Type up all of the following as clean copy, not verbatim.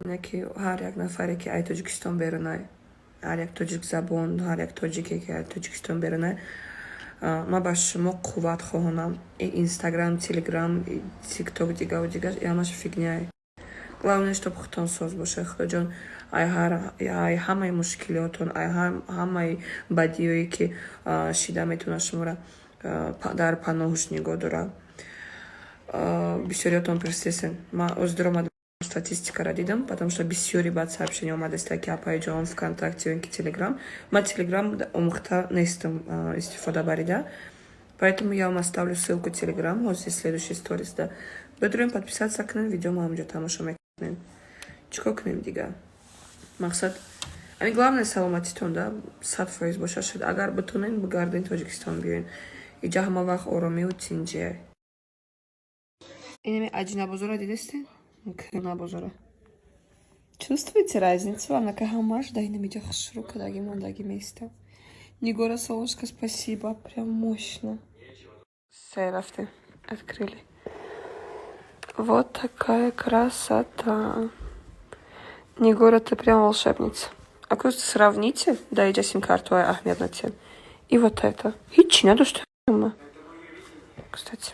Ки ҳар як нафаре, ки ай Тоҷикистон берунай, ҳар як тоҷикзабон, ҳар як тоҷике, ки ай Тоҷикистон берунай, ман ба шумо қувват хоҳонам. Инстаграм, Телеграм, Тикток, дигаву дигар ҳамаш фигня. Главное, чтоб худтон соз бошед. Худоҷон ай ҳамаи мушкилиётон, ай ҳамаи бадиҳое, ки шида метавонад, шуморо дар паноҳуш нигоҳ дорад. Бисёриётон пурсидесен. Ман оз дуромадам, статистикаро дидам, потому что бисёри баъд сообщение омадааст, ки апайҷон, ВКонтакте ё ки Телеграм. Ман Телеграм омӯхта нестам истифода барида, поэтому я вам оставлю ссылку Телеграм ҳозир следующий сторис да. Бидурем, подписаться кунем, видео мо ҳамҷо тамошо мекунем. Чӣ кор кунем дига? Мақсад ами главное саломатитон да 100% боша шуд. Агар битонен, бигарден, Тоҷикистон биёен. Иҷа ҳама вақт оромиву тинҷие. Инами Аҷинабозора дидестен? Бозора. Чувствуете разницу? Анака ҳамаш да инамиҷа хушрӯ кадаги мондаги меистам. Нигора, солнышко, спасибо, прям мощно. Все, рафтем, открыли. Вот такая красота. Нигора, ты прям волшебница. А просто сравните, да, иҷа сим-карту аҳамият натиҳем. И вот это. Ҳичи надошта, кстати.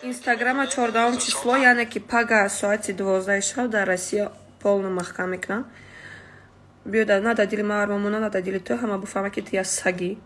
Инстаграма 14-ум число, яъне ки пага, соати 12-аи шаб дар Россия полно маҳкам мекунам. Биёда, на да дили ма армомона, на да дили ту. Ҳама буфаҳма, ки ту я сагӣ.